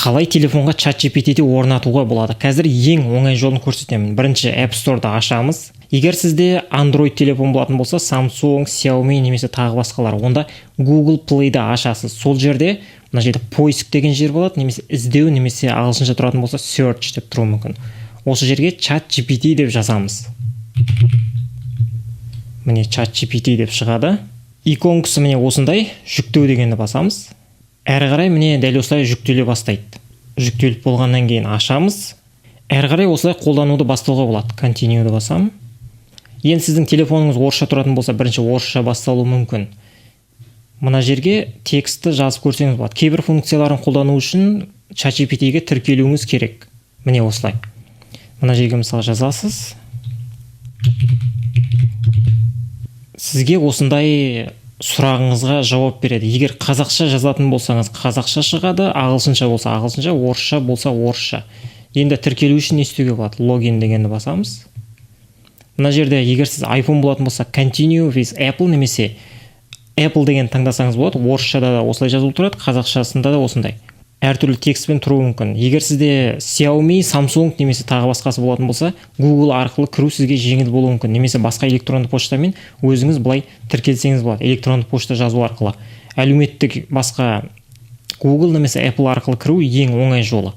Қалай телефонға ChatGPT-ді орнатуға болады? Қазір ең оңай жолын көрсетемін. Бірінші App Store-ды ашамыз. Егер сізде Android телефон болатын болса, Samsung, Xiaomi немесе тағы басқалар, онда Google Play-ді ашасыз. Сол жерде, мына жерде поиск деген жер болады, немесе іздеу, немесе ағылшынша тұратын болса, search деп тұруы мүмкін. Осы жерге ChatGPT деп жазамыз. Міне, ChatGPT деп шығады. Иконкасы міне осындай. Жүктеу дегенді басамыз. Әрі қарай міне дәл осылай жүктеле бастайды. Жүктеліп болғаннан кейін ашамыз. Әрі қарай осылай қолдануды бастауға болады. Continue-ді басамын. Енді сіздің телефоныңыз орысша тұратын болса, бірінші орысша басталуы мүмкін. Мына жерге текстті жазып көрсеңіз болады. Кейбір функцияларын қолдану үшін ChatGPT-ге тіркелуіңіз керек. Міне, осылай мына жерге мысалы жазасыз, сізге осындай сұрағыңызға жауап береді. Егер қазақша жазатын болсаңыз, қазақша шығады, ағылшынша болса, ағылшынша, орысша болса, орысша. Енді тіркелу үшін не істеуге болады? Логин дегенді басамыз. Мына жерде егер сіз iPhone болатын болса, Continue with Apple немесе Apple деген таңдасаңыз болады. Орысшада да осылай жазылып тұрады, қазақшасында да осындай әртүрлі текстпен тұруы мүмкін. Егер сізде Xiaomi, Samsung немесе тағы басқасы болатын болса, Google арқылы кіру сізге жеңіл болуы мүмкін, немесе басқа электронды поштамен өзіңіз былай тіркелсеңіз болады. Электронды пошта жазу арқылы, әлеуметтік басқа Google немесе Apple арқылы кіру ең оңай жолы.